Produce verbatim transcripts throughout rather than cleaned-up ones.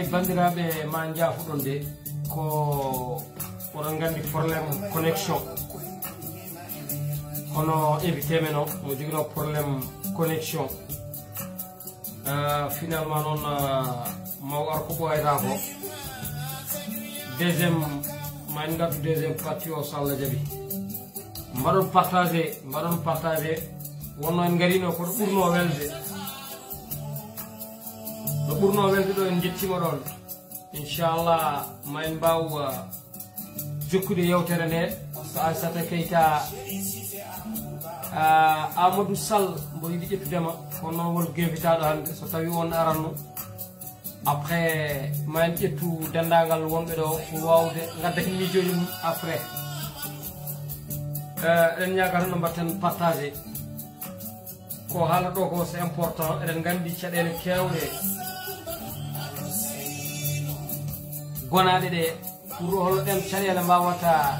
Banndiraaɓe, ma njaafuɗon de, ko oɗon nganndi problème connexion. Hono invité men o, mo joginoo problème connexion. Ah, finalement noon, ah, maw ar ko ɓooyata ko. Deuxième, ma en ngaddu deuxième partie o, so Allah jaɓi. Mbaɗon partagé, mbaɗon partagé. Wonno en ngarino ko ɗo ɓurno welde. Ɗo ɓurno welde ɗo, en njettima ɗon. Inchallah, ma en mbaaw, ah, jokkude yewtere nde. So Aissata Keita, ah, Amadou Sall, mbo yiɗi ƴettudema, kono noon won gevitaɗo hannde, so tawi on aranno. Après, ma en ƴettu denndaangal wonɓe ɗo pour waawde ngadda hen miijooji mum après. Eh, eɗen ñaaga tan no mbaɗten partagé. Ko haalata ɗo ko, c'est important. Eɗen nganndi caɗeele keewɗe gonaaɗe ɗe, pour hol ɗen caɗeele mbaawata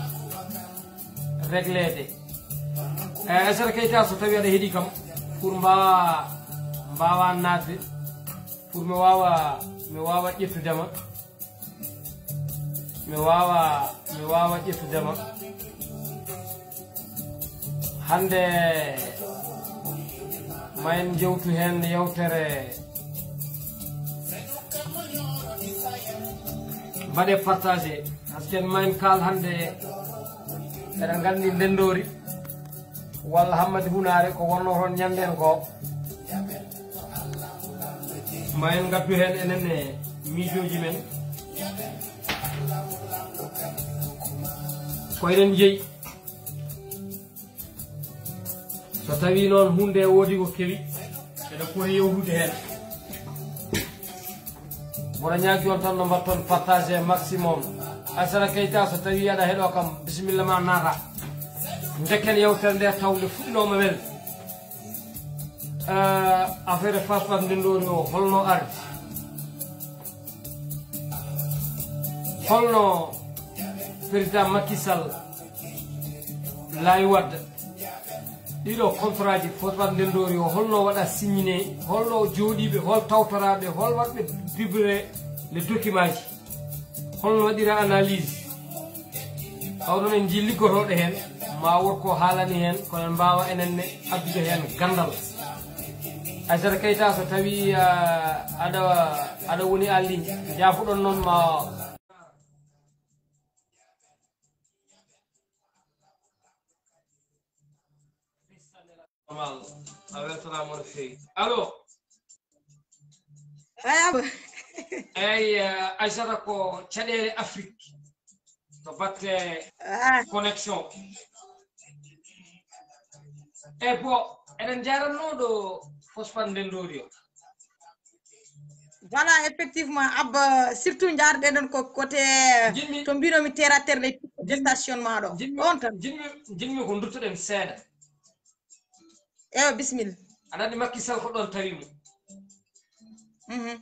régleede. Eh, Aissata Keita, so tawi aɗa heɗi kam, pour mbaawa, mbaawa naatde, pour mi waawa, mi waawa ƴettudema. Mi waawa, mi waawa ƴettudema. Hannde ma en njewtu heen yewtere. Mbaɗe partagé, parce que ma en kaal hannde, eɗen nganndi ndenndoori. Walla Hammadi Hunaare ko wonno toon ñanden ko. Ma en ngaddu heen enen e miijooji men. Ko enen jeyi. So tawi noon huunde woodi ko kewi, eɗen poti yewtude heen. Mboɗo ñaagi on tan no mbaɗton partagé maximum. Aissata Keita, so tawi aɗa heɗo kam, bisimilla ma naata. Ndekken yewtere nde taw nde fuɗɗinooma welde. Eh, affaire Farfar Ndenndoori o holno ardi? Holno président Macky Sall laawi wadde? Ɗiɗo contrat ji Farfar Ndenndoori o holno waɗa signé? Holno jooɗiiɓe, hol tawtoraaɓe, hol waɗɓe vibré les documents ji? Holno waɗira analyse? Taw noon en njii liggotooɗo heen, ma wot ko haalani heen, kono en mbaawa enen ne addude heen ganndal. Aissata Keita, so tawi, ah, aɗa, aɗa woni en ligne, njaafuɗon noon ma. Normal. A weltanaama no feewi. Allo? Eyi, Abba. Eyi, eh, Aissata, ko caɗeele Afrique to batte, ah, connexion. E bo, eɗen njaranno ɗo Farfar Ndenndoori o. Voilà, effectivement, Abba, surtout njaarɗen ɗon ko côté, njiɗmi, to mbinomi terre à terre, les pistes de stationnement ɗo. Njiɗmi, ɗon tan. Njiɗmi, njiɗmi ko nduttoɗen seeɗa. Ewa, bisimilla. Aɗa anndi Macky Sall ko ɗon tawi mo. Mhm.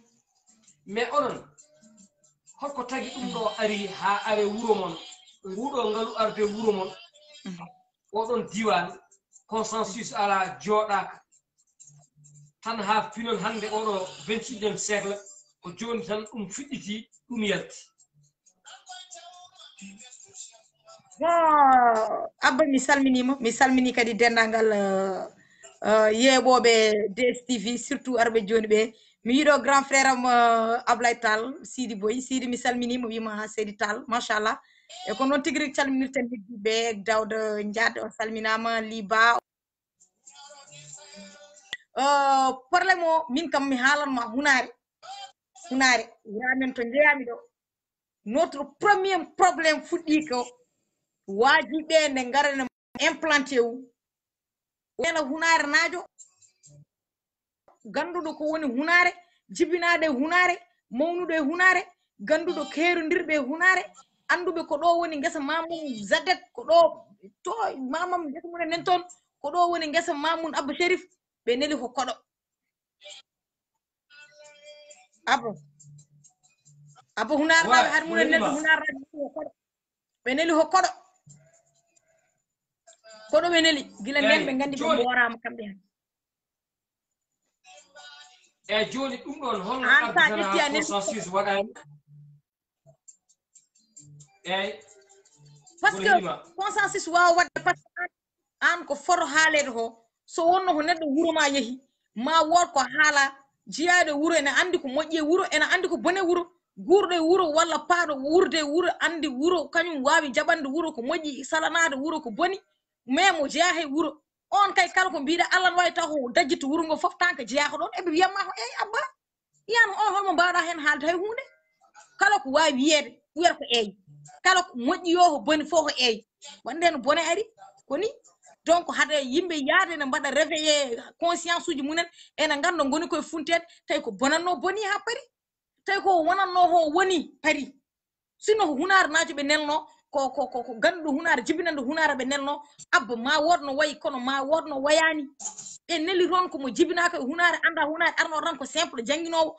Mais onon, holko tagi ɗum ɗo ari haa are wuro mon, nguɗo ngalu arde wuro mon? Mhm. Oɗon diiwaan, consensus alaa, jooɗaaka. Tan haa finon hannde oɗo vingt-et-unième siècle, ko jooni tan ɗum fuɗɗiti, ɗum yalti. Bon, Abba, mi salminiima. Mi salmini kadi denndaangal, eh, eh, yeeɓooɓe D S T V, surtout arɓe jooni ɓe. Mi yiɗo grand frère am, eh, Ablaye Tall, Sidi Boy. Sidi, mi salminiima, wiima Seydi Tall, machallah. E ko noon tigi rigi calminirten heddiiɓe, Daouda Ndiaye, o salminaama, Liba. Eh, problème o, min kam mi haalan ma hunaare. Hunaare, wuramen to njeyaami ɗo. Notre premier problème fuɗɗii ko waajiɓe nde ngarane implanté wu. Wela hunaare naajo, gannduɗo ko woni hunaare, jibinaade e hunaare, mawnuɗo e hunaare, gannduɗo keerondirɓe e hunaare, annduɓe ko ɗo woni ngesa Mamoun Zadek, ko ɗo to Mamam ngesa mum en toon, ko ɗo woni ngesa Mamoun Abba Sherif, ɓe neli ko koɗo. Abo. Abo hunaare naajo, har mum en neldi hunaare naajo ko koɗo. Ɓe neli ko koɗo. Koɗo ɓe neli. Gila nden ɓe nganndi ɓe mbooraama kamɓe heen. Eyi, jooni ɗum ɗoon, holno an sa ƴetti a nel consensus waɗaani? Eyi. Parce que consensus waawa waɗde, parce que an ko foto haaleede ko, so wonno ko neɗɗo wuro ma yehi, ma wood ko haala, jiyaaɗo e wuro ene anndi ko moƴƴi e wuro, ene anndi ko bone wuro. Guurɗo e wuro walla paaɗo wuurde e wuro anndi wuro, kañum waawi jaɓande wuro ko moƴƴi, salanaade wuro ko boni, mais mo jeyaa he wuro. On kay, kala ko mbiɗa, Allah no wawi taw ko dajjitto wuro ngo fof, tan ko jeyaa ko ɗon, eɓe wiyatma ko eey Abba. Yiyan on, holmo mbawɗa hen haalde hay hunde? Kala ko wawi wiyede, wiyata ko eey. Kala ko moƴƴi yo, ko boni fof ko eey. Wonde no bone ari, ko ni. Donc hade yimɓe yaade ne mbaɗa réveillé conscience uji mumen, ene ngannda ngoni koye funteede, tawi ko bonanno boni ha paari, tawi ko wonanno ho woni paari. Sinno ko hunaare naajo ɓe nelno, ko ko ko ko ganduɗo hunaare, jibinande hunaare ɓe nelno. Abba, ma wood no wayi, kono ma wood no wayani. Ɓe neli toon ko mo jibinaka e hunaare, anda hunaare, arno tan ko simple jannginowo.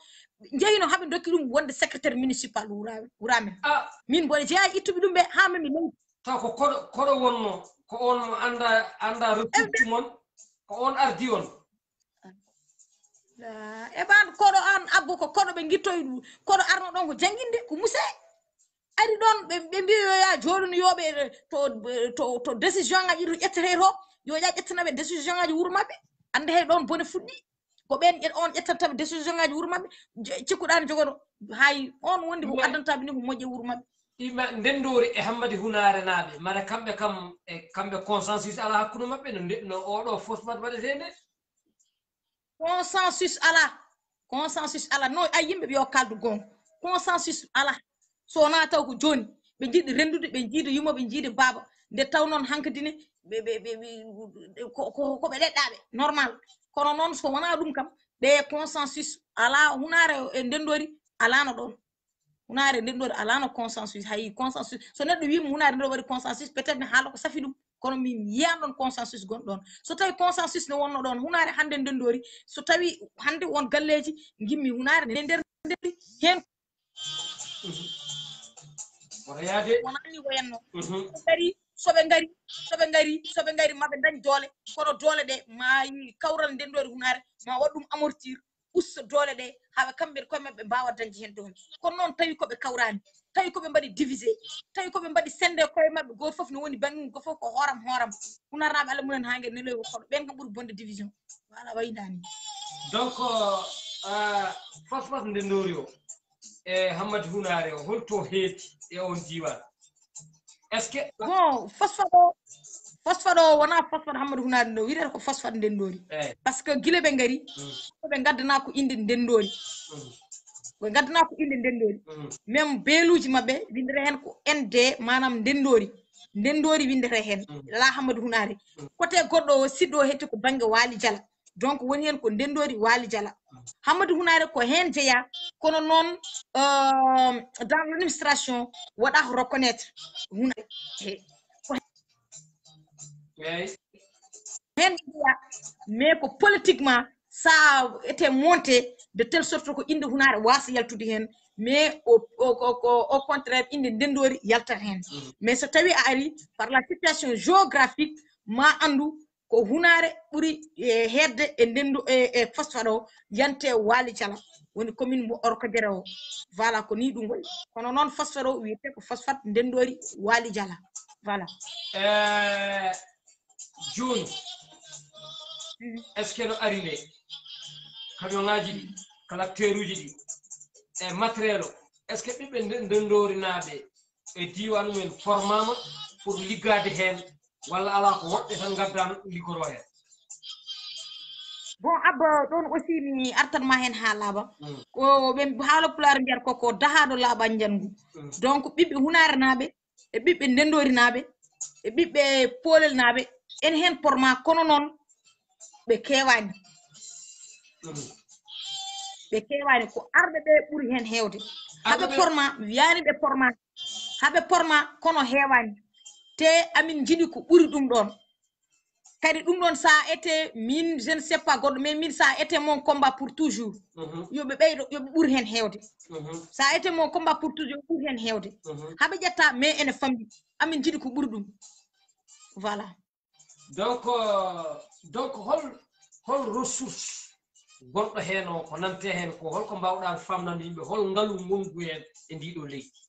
Jeyino haɓe dokki ɗum wonde secrétaire municipal wura wura men. Ah, Min mboɗo jeeya ittuɓe ɗum ɓe ha mami leydi. Taw ko koɗo koɗo wonno, ko on mo anda anda ressource mon, ko on ardi on. Ah, e ɓan koɗo an Abba, ko koɗo ɓe gittoyi ɗum, koɗo arno ɗon ko jannginde, ko muse. Ari ɗon ɓe ɓe mbi yo ya jooɗonoyoɓe to to to décision ngaji to ƴettete to, yo ya ƴettanaɓe décision ngaji wuro maɓɓe. Ande hay ɗon bone fuɗɗi. Ko ɓen ƴet- on ƴettataɓe décision ngaji wuro maɓɓe. Je- cikkuɗani jogono, hay on wondi ko Mais- addantaɓe ni ko moƴƴe wuro maɓɓe. Ima ndendoori e hammadi hunaare naaɓe mara kamɓe kam e kamɓe consensus ala hakkunde maɓɓe no nde- no oɗo fosfat waɗetee nde. Consensus ala. Consensus ala. No ay yimɓe ɓe yo kaldu gonga. Consensus ala. So wona taw ko joni ɓe jiɗi rendude, ɓe jiida yumma, ɓe jiida baaba. Nde taw noon hankadi ne ɓe ɓe ɓe ɓe- ko ko ko ɓe ɗeɗɗaɓe normal. Kono noon so wona ɗum kam, ɓe consensus ala. Hunaare e ndendori alano ɗon. Hunaare nden ɗo alano consensus, hay consensus. So neɗɗo wiima hunaare nden waɗi consensus, peut-être ne haala ko safi ɗum. Kono min yiyan ɗon consensus gonɗo ɗon. So tawi consensus ne wonno ɗon, hunaare hande nden ɗori, so tawi hande won galleji gimmi hunaare ne nder nder hen. Wona yaade. Wonani wayanno. Ngari, soɓe ngari, soɓe ngari, soɓe ngari maɓe dañ doole. Kono doole ɗe ma kawral nden ɗori hunaare ma waɗ ɗum amortir. Usta doole ɗe, haɓe kamɓe koye maɓɓe mbawa dañde hen doole. Kono noon tawi koɓe kawrani, tawi koɓe mbaɗi divisé, tawi koɓe mbaɗi sende koye maɓɓe, goto foof ne woni bangge mum, goto foof ko hooram hooram. Hunarnaɓe Allah mumen ha ngel neloy ko koɗo ɓen kam ɓuri bonde division. Wala waydani. Donc euh, fos fos nde ndori o e hammadi hunare o holto heedi e on diwan? Est ce que bon phosphate o phosphate o wona phosphate hammadi hunade ndo wiyete ko phosphate nden ndori? Par ce que guila ɓe gaari ɓe gaddana ko inde nden ndori. Ɓe gaddana ko inde nden ndori. Même beeluji mabɓe windata hen ko nd manam nden ndori. Nden ndori windata hen la hammadi hunare. Côté goɗɗo o siɗɗo o hetti ko bangge waali jala. Donc woni hen ko ndendori waali jala. Hammadi hunare ko hen jeeya. Kono noon dans l' administration waɗa reconnaître hunare. Hen jeeya mais ko politiquement ça a été monté de telle sorte ko inde hunare wasa yaltude hen. Mais au au au contraire inde ndendori yaltat hen. Mais so tawi a ari par la situation géographique ma andu ko hunare ɓuri heedde e ndendu e e phosphate o yante waali jala. Woni commune mo orkojere o. Voilà ko ni ɗum wayi. Kono noon phosphate o wiyete ko phosphate ndendori waali jala. Voilà. Eh, jooni est ce que no ari nde camion ngaji ɗi, collecteur uji ɗi e matériel o, est ce que ɓiɓɓe ndendorinaɓe e diwan mumen formama pour liggade hen? Walla alaa ko woɗɓe tan ngaddaano ɗum liggoroo heen? Bon, Abba, ɗoon aussi mi artan ma heen haa laaɓa. Ko ɓe haala pulaar mbiyata ko ko dahaaɗo laaɓa njanngu. Donc ɓiɓɓe hunaarenaaɓe e ɓiɓɓe ndenndorinaaɓe e ɓiɓɓe poolelnaaɓe ene heen porma, kono noon ɓe keewaani. Ɓe keewaani, ko arɓe ɓe ɓuri heen heewde. Haɓe porma, mi wiyaani ɓe porma. Haɓe porma kono heewani. Te amin njiɗi ko ɓuri ɗum ɗoon. Kadi ɗum ɗoon sa ete min je ne sais pas goɗɗo mais min sa ete mon combat pour toujours. Yoɓe ɓeyɗo yoɓe ɓur heen heewde. Sa ete mon combat pour toujours ɓur heen heewde. Haɓe ƴetta mais ene famɗi. Amin njiɗi ko ɓuri ɗum. Voilà. Donc donc hol hol ressource gonɗo heen o, ko nante heen ko, holko mbaawɗaa famnande yimɓe, hol ngalu ngongu heen e ndiɗo leydi?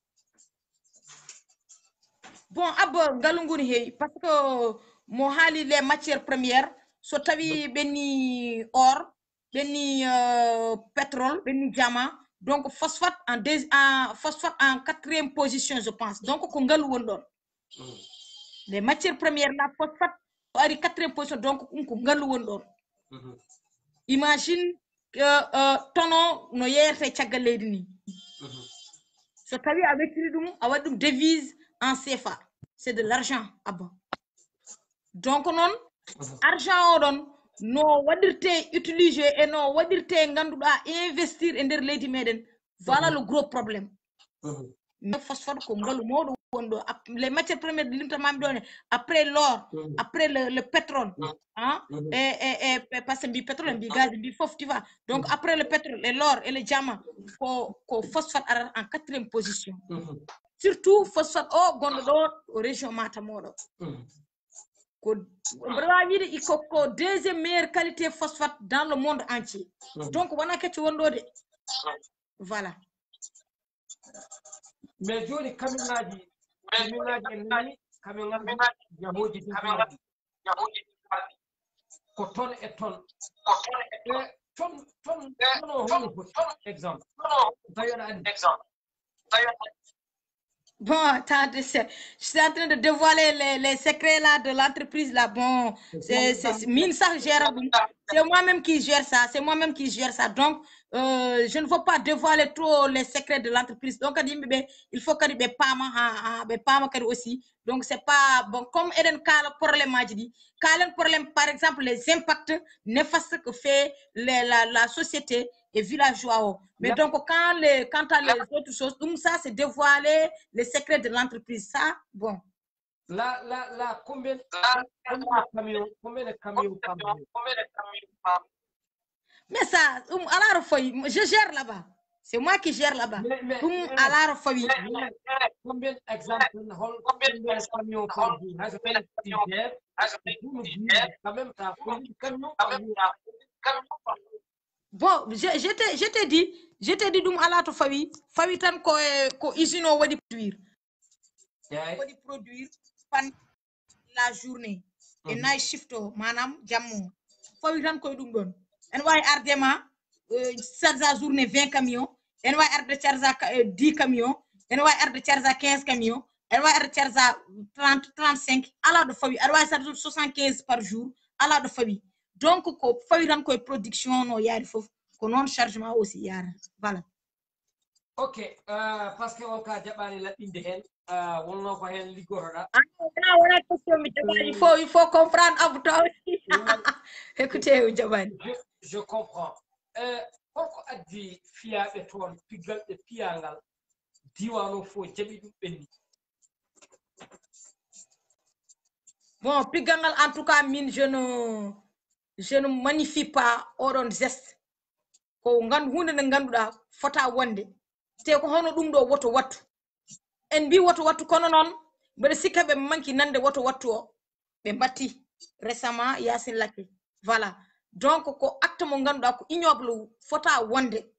Bon, abba ngalu ngu ne heewi, parce que mo haali les matières premières, so tawi ɓenni or, ɓenni euh, pétrole, ɓenni diamant, donc phosphate en, deux, en phosphate en quatrième position, je pense. Donc ko ngalu woni ɗon. Les matières premières, la phosphate o ari quatrième position, donc ɗum ko ngalu woni ɗon. Imagine que euh, tono no yeeyata e caggal leydi ni. So tawi a wecciri ɗum, a waɗi ɗum devise en C F A, c'est de l'argent, abba. Donc noon, argent o ɗon no waɗirte utilisé e no waɗirte ngannduɗaa investir e nder leydi meɗen. Voilà le gros problème. Mais phosphore ko ngalu mawɗo woni ɗo. Les matières premières ɗi limtamami ɗo ne, après l'or, après le, le pétrole, hein, et, et, et, parce que mbi pétrole, mbi gaz, mbi fof, tu vois. Donc après le pétrole et l'or et le diamant, ko, ko phosphore arata en quatrième position. Surtout phosphore o gonɗo ɗo o région Matam oɗo. Ko mboɗo wawi wiide ko, ko deuxième meilleure qualité phosphate dans le monde entier. Donc wona kecco wonɗo de. Voilà. Mais joni kamionaji, kamionaji en nani, kamionaji yahooji defaaɗi ko tonne e tonne. E tonne, tonne, tonne o hol foti exemple? Tawi aɗa andi. Bon, attendez, je suis en train de dévoiler les, les secrets là de l'entreprise là. Bon, c'est min sax gère. C'est moi-même qui gère ça. C'est moi-même qui gère ça. Donc, euh, je ne veux pas dévoiler trop les secrets de l'entreprise. Donc, il faut que je paama, je paama aussi. Donc, c'est pas bon. Comme Eden Kala problème, je dis, Kalen problème, par exemple, les impacts néfastes que fait les, la, la société et villageois. Mais donc, quand les, quant à les autres choses, donc ça, c'est dévoiler les secrets de l'entreprise. Ça, bon. Là, là, là, combien, combien de camions, combien de camions par jour? Mais ça, um, alors, faut, je gère là-bas. C'est moi qui gère là-bas. Mais, mais, um, alors, faut, mais, mais, combien d'exemples, combien de camions par jour? Quand même, ça, combien de camions par jour? Bon, je, je te, je te dis, je te dis, ɗum ala to fawi, fawi tan ko, ko usine o waɗi produire. Waɗi produire pan la journée. E night shift o, maanaam jammo. Fawi tan koye ɗum ɗon. En wawi arde ma, euh, charge journée vingt camions. En wawi arde charge euh, dix camions. En wawi arde charge quinze camions. En wawi arde charge trente, trente-cinq. Ala ɗo fawi. Aɗa wawi charge soixante-quinze par jour. Ala ɗo fawi. Donc, ko fawi tan koye production no yaari fof. Ko noon chargement aussi yaara. Voilà. Ok, euh, parce que on ka jaɓani laɓɓinde heen, euh, wonno ko heen liggotoɗa. Ah, wona, wona question mi jaɓani. Il faut, il faut comprendre Abou Taw aussi. Écoutez, mi jaɓani. Je, je comprends. Euh, holko addi fiyaaɓe toon piggal ɓe piyangal diiwaan o fof jaɓi ɗum ɓenni? Bon, piggal ngal, en tout cas, min, je ne, je ne magnifie pas oɗon geste. Ko ngan, huunde nde ngannduɗaa fota wonde. Te ko hono ɗum ɗo woto wattu. En mbi woto wattu, kono noon mbeɗa sikka ɓe manki nande woto wattu o. Ɓe mbatti récemment Yacine Laké. Voilà. Donc, ko acte mo ngannduɗaa ko ignoble fota wonde.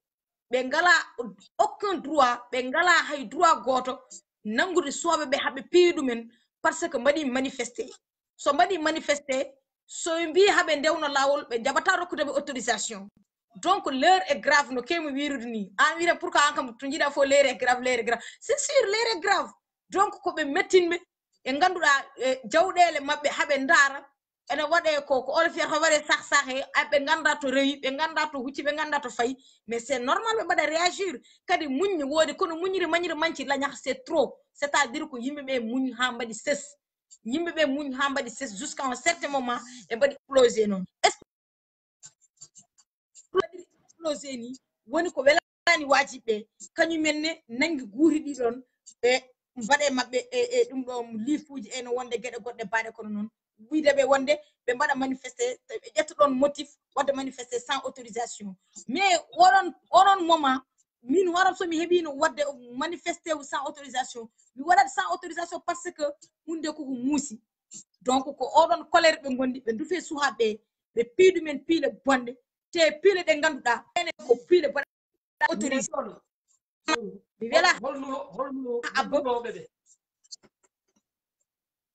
Ɓe ngala aucun droit, ɓe ngala hay droit gooto nanngude suwaaɓe ɓe haɓe piyi ɗumen, parce que mbaɗi manifesté. So mbaɗi manifesté, so ɓe mbi haɓe ndewna laawol, ɓe njaɓata rokkude ɓe autorisation. Donc, l'heure est grave, no kewmi wirude ni. An wiide pourquoi an kam to jiɗa fof l'heure est grave, l'heure est grave. C'est sûr, l'heure est grave. Donc, ko ɓe mettinɓe, ɓe ngannduɗaa, e jawɗeele maɓɓe haɓe ndaara, ene waɗe ko, ko olof wiyata ko waɗe sah sah he, ay, ɓe ngannda to rewi, ɓe ngannda to hucci, ɓe ngannda to fayi. Mais c'est normal ɓe mbaɗa réagir. Kadi muññi woodi, kono muññiri mañiri manci lañata, c'est trop. C'est-à-dire ko yimɓe ɓe muñ haa mbaɗi ses. Yimɓe ɓe muñ haa mbaɗi ses jusqu'à un certain moment, ɓe mbaɗi explosé noon. Est-ce que waɗi explosé ni woni ko welani wajiɓe ɓe, kañumen ne nangi guuri ɗi ɗon, ɓe mbaɗe maɓɓe e, e ɗum ɗo liifuuji e no wonde geɗe goɗɗe baaɗe kono noon. Wiide ɓe wonde ɓe mbaɗa manifesté, ɓe ƴetta ɗon motif waɗde manifesté sans autorisation. Mais oɗon, oɗon moment, min horam so mi heɓino waɗde manifesté sans autorisation, mi waɗat sans autorisation parce que hunde koko muusi. Donc ko oɗon colère ɓe ngondi, ɓe ndufe suhaaɓe, ɓe piiɗumen piile bonɗe, te piile ɗe ngannduɗaa ene ko piile baɗa autorisé. Mi wela. Holnulo holnulo holnulooɓe ɓe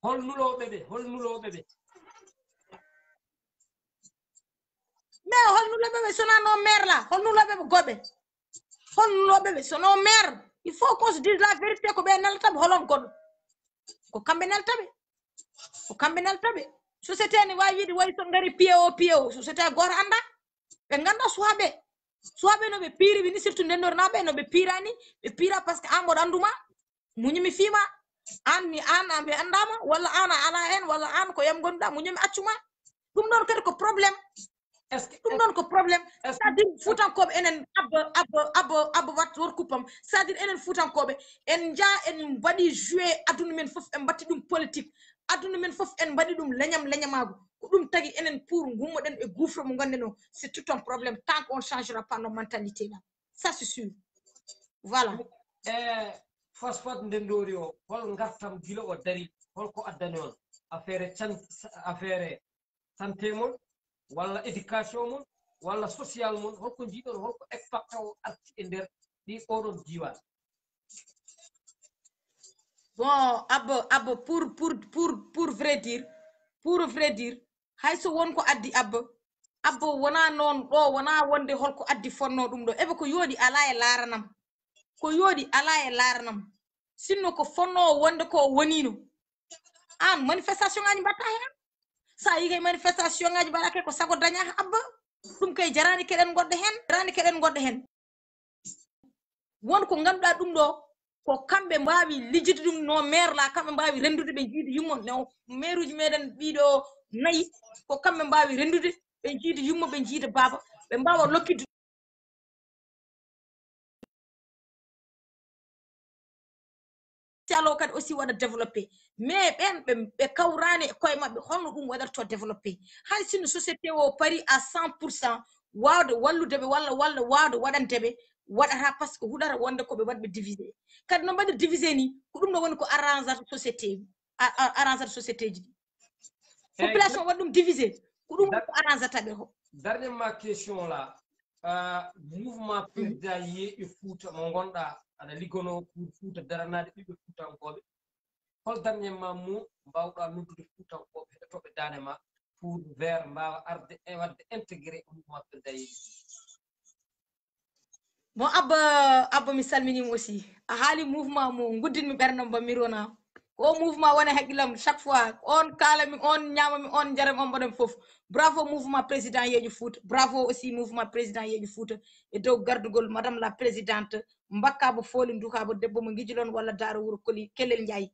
holnulooɓe ɓe holnulooɓe ɓe mais holnulooɓe ɓe sona no maire la holnulooɓe ɓe goɓe holnulooɓe ɓe sono maire il faut qu'on se dise la vérité ko ɓe nelata ɓe holon goɗɗo ko kamɓe nelata ɓe ko kamɓe nelata ɓe société ne wawi wiide wayi so ngari piye o piye o société goto anda ɓe ganda suwaɓe suwaɓe no ɓe piiri wini surtout ndennor naɓe no ɓe piirani ɓe piira par ce que an mboɗo anduma muñi mi fiima an mi an an ɓe andama walla an a ala hen walla an ko yam gonduɗa muñi mi accuma ɗum ɗon kadi ko problème est ce que ɗum ɗon ko problème c'est à dire fuutankooɓe enen abba abba abba abba wat workuppam c'est à dire enen fuutankooɓe en njaa en mbaɗi joué aduna men fof en mbatti ɗum politique aduna men fof en mbaɗi ɗum leñam leñamaagu ko ɗum tagi enen pour ngummoɗen e gouffre mo ngonɗen o c'est tout un problème tant qu'on changera pas nos mentalités là ça c'est sûr voilà e fosfat ndendoori o hol ngartam gila o dari holko addani on affaire can affaire santé mon walla éducation mon walla social mon holko jiiɗon holko impacte o arti e nder ɗi oɗon diwan bon abba abba pour pour pour pour vrai dire pour vrai dire hay so won ko addi abba abba wona noon ɗo wona wonde holko addi fonno ɗum ɗo eɓe ko yooɗi ala e laaranam ko yooɗi ala e laaranam sinno ko fonno wonde ko wonino an manifestation ngaji mbatta hen sa yi kay manifestation ngaji mbaɗake ko sago daña abba ɗum kay jarani keɗen goɗɗo hen jarani keɗen goɗɗo hen won ko ngannduɗaa ɗum ɗo ko kamɓe mbaawi lijjude ɗum no maire la kamɓe mbaawi renndude ɓe njiida yumma no maire uji meɗen ɗiɗo nayi ko kamɓe mbaawi renndude ɓe njiida yumma ɓe njiida baaba ɓe mbaawa lokkidde socialo kadi aussi waɗa développé mais ɓen ɓe ɓe kawrani e koye maɓɓe holno ɗum waɗata to développé hay sinno société o pari à cent pour cent wawde wallude ɓe walla walla wawde waɗande ɓe waɗata par ce que huɗata wonde koɓe waɗɓe divisé kadi no mbaɗi divisé ni ko ɗum ɗo woni ko arrangata société arrangata société ji ɗi population waɗi ɗum divisé ko ɗum ko arrangata ɓe ko darde ma question la uh, mouvement président yeeƴo fouta mo gonɗa aɗa liggono pour fouta daranade ɓiɓɓe fuutankooɓe hol darde ma mo mbawɗa noddude fuutankooɓe heɗotoɓe dande ma pour vers mbawa arde e wadde intégré e mouvement président yeeƴo bon abba abba mi salminima aussi a haali mouvement mo guddinmi ɓerdam ba mirona ko mouvement woni haqqillam chaque fois on kalami on ñamami on jarami on mbaɗami foof bravo mouvement président yeeƴo fouta bravo aussi mouvement président yeeƴo fouta e dow gardugol madame la présidente mbakkabo fooli dukabo debbo mo guijilon walla daaro wuuro koli kelel ndiaye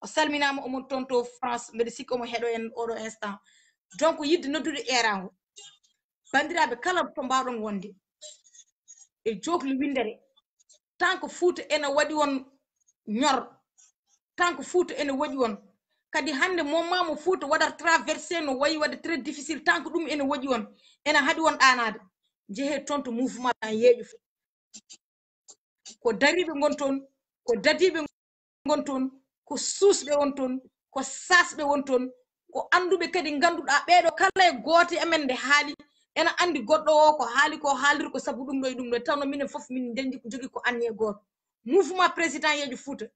o salminama omon toon to france mbeɗa sikki omo heɗo en oɗo instant donc yidde noddude erango bandiraɓe kala to mbawɗon wonde e jokli windere tant que fouta ene waɗi on ñor tant que fouta ene waɗi on kadi hande momma mo fouta waɗata traversé no wayi waɗde très difficile tant que ɗum ene waɗi on ene haɗi on ɗanade jeehe toon to mouvement yeeƴo ko dariɓe gon toon ko dadiɓe gon toon ko suusɓe won toon ko sasɓe won toon ko annduɓe kadi ngannduɗaa ɓeeɗo kala e gooto e amen nde haali ena anndi goɗɗo o ko haali ko haaliri ko sabu ɗum ɗo e ɗum ɗo tawno minen fof min ndenndi ko jogii ko anni e gooto mouvement président yeejo fouta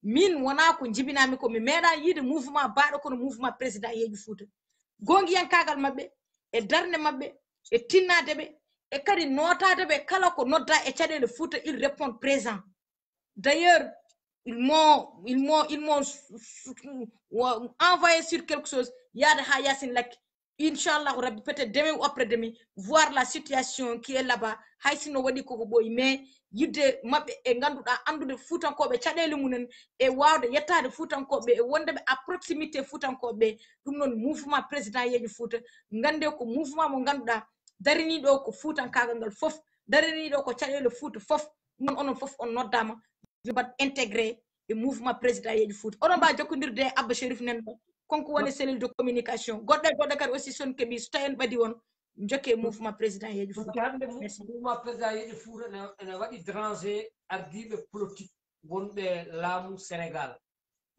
min wonaa ko njibinaami ko mi meeɗaa yiide mouvement baaɗo kono mouvement président yeejo fouta goongiyankaagal maɓɓe e darnde maɓɓe e tinnaade ɓe e kadi nootaade ɓe kala ko noddaa e caɗeele fouta il répond présent d'ailleurs ils m'ont ils m'ont ils m'ont envoyé sur quelque chose yaade ha yasin lakki inchallahu rabbi peut-être demain ou après demain voir la situation qui est là-bas hay sinno waɗi koko ɓooyi mais yidde maɓɓe e ngannduɗaa anndude fuutankooɓe caɗeele mumen e waawde yettaade fuutankooɓe e wonde ɓe à proximité fuutankooɓe ɗum noon mouvement président yeejo fouta ngannde ko mouvement mo ngannduɗaa dariniiɗo ko fuutankaagal ngal fof dariniiɗo ko caɗeele fouta fof ɗum noon onon fof on noddaama yo mbaɗ intégré e mouvement président yeejo fouta oɗon mbawi jokkodirde e abba chérif nen ɗo konko woni cellule de communication goɗɗo e goɗɗo kadi aussi son keeɓi so tawi en ɓadi on jokke e mouvement président yeejo fouta hande mouvement président yeejo fouta ene waɗi dérangé ardiɓe politique wonɓe laamu sénégal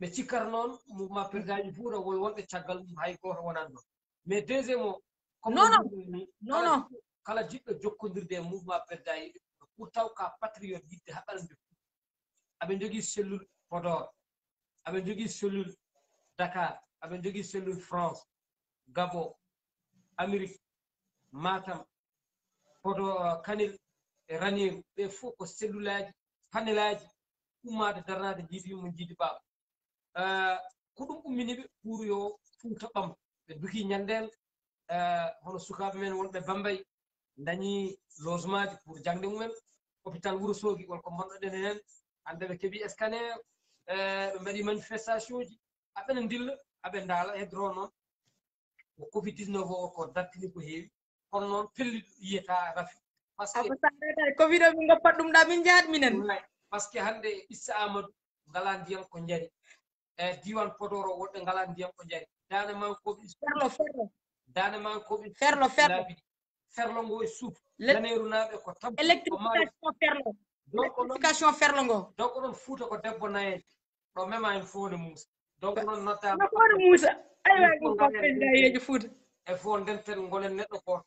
ɓe cikkata noon mouvement président yeejo fouta wol wonɓe caggal mum hay goto wonan ɗon mais deuxième o non non non non kala jiɗɗo jokkondirde e mouvement Président Yeeƴu Fouta, pour taw ka patriote yiɗde haɓande Fouta. Aɓe njogii cellule Podor, aɓe njogii cellule Dakar, aɓe njogii cellule France, Gabon, Amérique, Matam, Podor, Kanel e Raneeru. Ɓe fof ko cellule aji, panel aji, ummaade darnaade jiidi yumma, jiidi baaba. Eh, ko ɗum ummini ɓe pour yo Fouta ɓam. Ɓe duki ñanndeen, eh, hono sukaaɓe men wonɓe Bambey, dañi logement ji pour jaŋde mumen. Hôpital Wuro Soogi, won ko mbaɗɗoɗen heen. Hannde ɓe keɓi scanner, eh, ɓe mbaɗi manifestation ji. Aɓe ne ndilla, aɓe ndaala, e dro noon. Ko covid dix-neuf o, ko dartini ko heewi. Kono noon pelliɗo yiyata rafi. Parce que Abba Sare tawi covid o min goppat ɗum ɗa min jahat minen. Ouais, parce que hannde ɓiɓɓe Amadou ngala ndiyam ko njari. E diiwaan Podor o, woɗɓe ngala ndiyam ko njari. Daande Maayo ko ɓe Ferlo, ferlo. Daande Maayo ko ɓe Ferlo, ferlo. Laabi ɗi. Ferlo ngo e suuf. Le- Raneeru naaɓe ko tampu, ko maaro. Électrification ferlo. Donc, onon, électrification ferlo ngo. Donc, onon Fouta ko debbo nayeejo. Ɗo mema en fof ne Muusa. Donc, onon noddaama. No fof ne Muusa. Aywa, ɗum ko président yeejo Fouta. E fof ndenten ngonen neɗɗo gooto.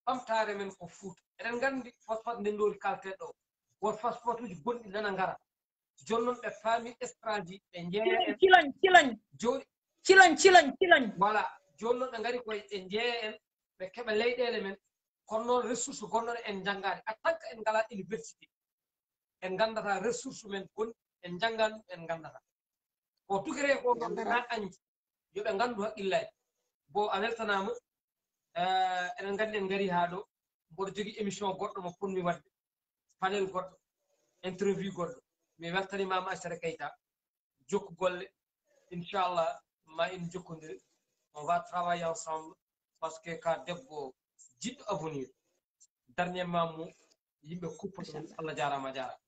Ɓamtaare men ko Fouta. Eɗen nganndi fosfat ndenndori kalteɗo o. Won fosfatuuji gonɗi nana ngara. Jooni noon ɓe paami extrait ji, ɓe njeeya en. Ciloñ, ciloñ. Jooni. Ciloñ, ciloñ, ciloñ. Voilà. Jooni noon ɓe ngari koye, ɓe njeeya en, ɓe keɓa leyɗeele men. Kono noon ressource gonɗo ɗo en njanngaani. En tant que en ngalaa université, en nganndata ressource men gonɗi, en njanngaani ɗum, en nganndata. Ko tugiree ko noon na añi, yo ɓe nganndu haqqillaaji. Bo a weltanaama, eh, eɗen nganndi en ngarii haa ɗo, mboɗo jogii émission goɗɗo mo potmi waɗde, panel goɗɗo, interview goɗɗo. Mi weltaniima ma Aissata Keita, jokku golle, inchallah, ma en jokkondire, on va travailler ensemble, parce que ka debbo jiɗɗo avenir. Dernièrement mo yimɓe kuppa ɗum. Inchallah. Allah jaaraama, a jaaraama.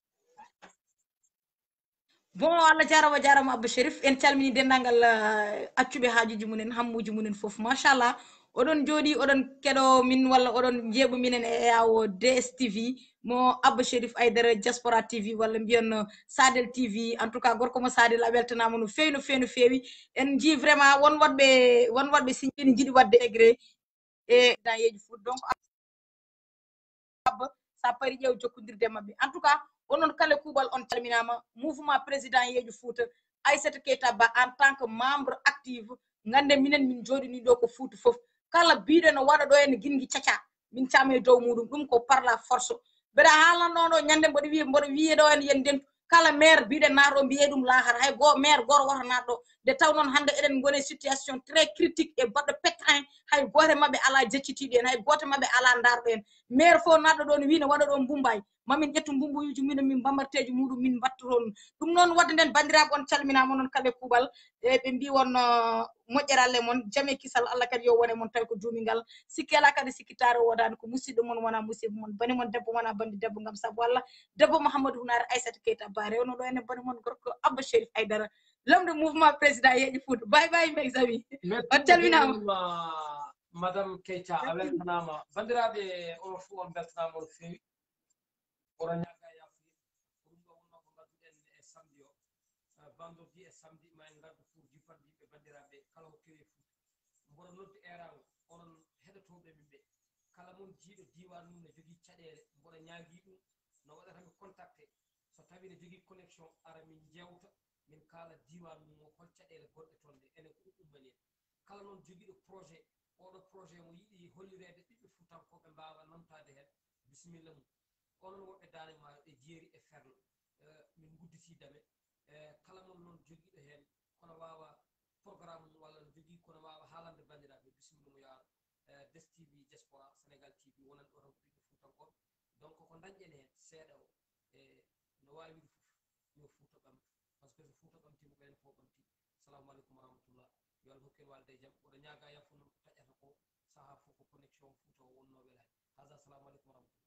Bon, Allah jaaraama, jaaraama Abba Chérif. En calmini denndaangal, eh, accuɓe haajuuji mumen, hammuuji mumen fof. Machallah. Oɗon njooɗi, oɗon keɗo min walla oɗon njeeɓo minen e yawo D S T V, mo Abba Chérif Aidara, Diaspora T V, walla mbiyon, eh, Sadel T V. En tout cas, gorko mo Sadel, a weltanaama no feewi, no feewi, no feewi. En njii vraiment won waɗɓe, won waɗɓe signe ene njiɗi waɗde intégré e dan yeeji foot. Donc, Abba, sa pari ƴeew jokkondirde e maɓɓe. En tout cas, onon kala kuuɓal on calminaama. Mouvement président yeejo Fouta, Aissata Keita Ba, en tant que membre active, ngannde minen min njooɗini ɗo ko Fouta fof. Kala biiɗo no waɗa ɗo en gingi caca, min caama e dow muɗum. Ɗum ko par la force. Mbeɗa haalnanno ɗo ñande mboɗo wiya, mboɗo wiya ɗo en yen ndentu. Kala maire biiɗen naatɗo mbiye ɗum laahara. Hay go maire goto woto naatɗo. Nde taw noon hannde eɗen ngoni e situation très critique e baɗɗo pétrin. Hay gooto e maɓɓe alaa jeccitiiɗo en, hay gooto e maɓɓe alaa ndaarɗo en. Maire fof naatɗo ɗoon wiyi ne waɗa ɗoon Mumbai. Mamin ƴettu mbumbuyuuji minen, min mbammarteeji muɗum, min mbattu toon. Ɗum noon, waɗde nden, banndiraaɓe, on calminaama, onon kala e kuuɓal. E ɓe mbii won, uh, moƴƴere Allah e mon, jam e kisal Allah kadi yo wone mon, tawi ko duumingal. Sikke alaa kadi, sikkitaare woodaani, ko musiɗɗo mon wona musiba mon, bani mon debbo wona banndi debbo, ngam sabu Allah. Debbo Mouhamadou Hunaare, Aissata Keita Ba, rewno ɗo enen bani mon gorko Abba Chérif Aidara, lamɗo mouvement président yeeƴi Fouta. Bye bye, mes amis. On calminaama. Merci beaucoup, ma-, Madame Keita, a weltanaama. Banndiraaɓe, onon fof on mbeltanaama no feewi. Oɗon ñaagaa yaafuya. Ko ɗum ɗo wonnoo ko ngadduɗen e samedi o. Eh, vendredi e samedi, ma en ngaddu pour jufande yimɓe banndiraaɓe kala ko kewi e Fouta. Mboɗo noddi eeraango, onon heɗotooɓe min ɓe. Kala mon jiiɗo diiwaan mum no jogii caɗeele, mboɗo ñaagii ɗum, no waɗata mi contacté. So tawii no jogii connexion, ara min njeewta, min kaala diiwaan mum o, hol caɗeele gonɗe toon ɗe, enen ko ɗum ummani en. Kala noon jogiiɗo projet, oɗo projet mo yiɗi hollireede ɓiɓɓe Fuutankooɓe mbaawa nontaade heen, bisimilla mum. Onon wonɓe Daande Maayo e Jeeri e Ferlo, eh, min ngudditii dame. Eh, kala mon noon jogiiɗo heen, kono waawa programme mum walla no jogii, kono waawa haalande banndiraaɓe, bisimilla mum yo ar. Eh, D S T V Diaspora, Sénégal T V, wonande oton ko ɓiɓɓe Fuutankooɓe. Donc, ko ndañɗen heen seeɗa o, e no waawi wiide fof, yo Fuuta ɓamtu. Parce que so Fuuta ɓamtiima, ko enen fof ɓamti. Salaamu aleykum wa rahmatullah. Yo Allah hokku en waalde e jam. Mboɗo ñaagaa yaafo noon ko taƴata ko, sahaa fof ko connexion Fuuta o wonnoo welaani. Haza, salaamu aleykum wa rahmatullah.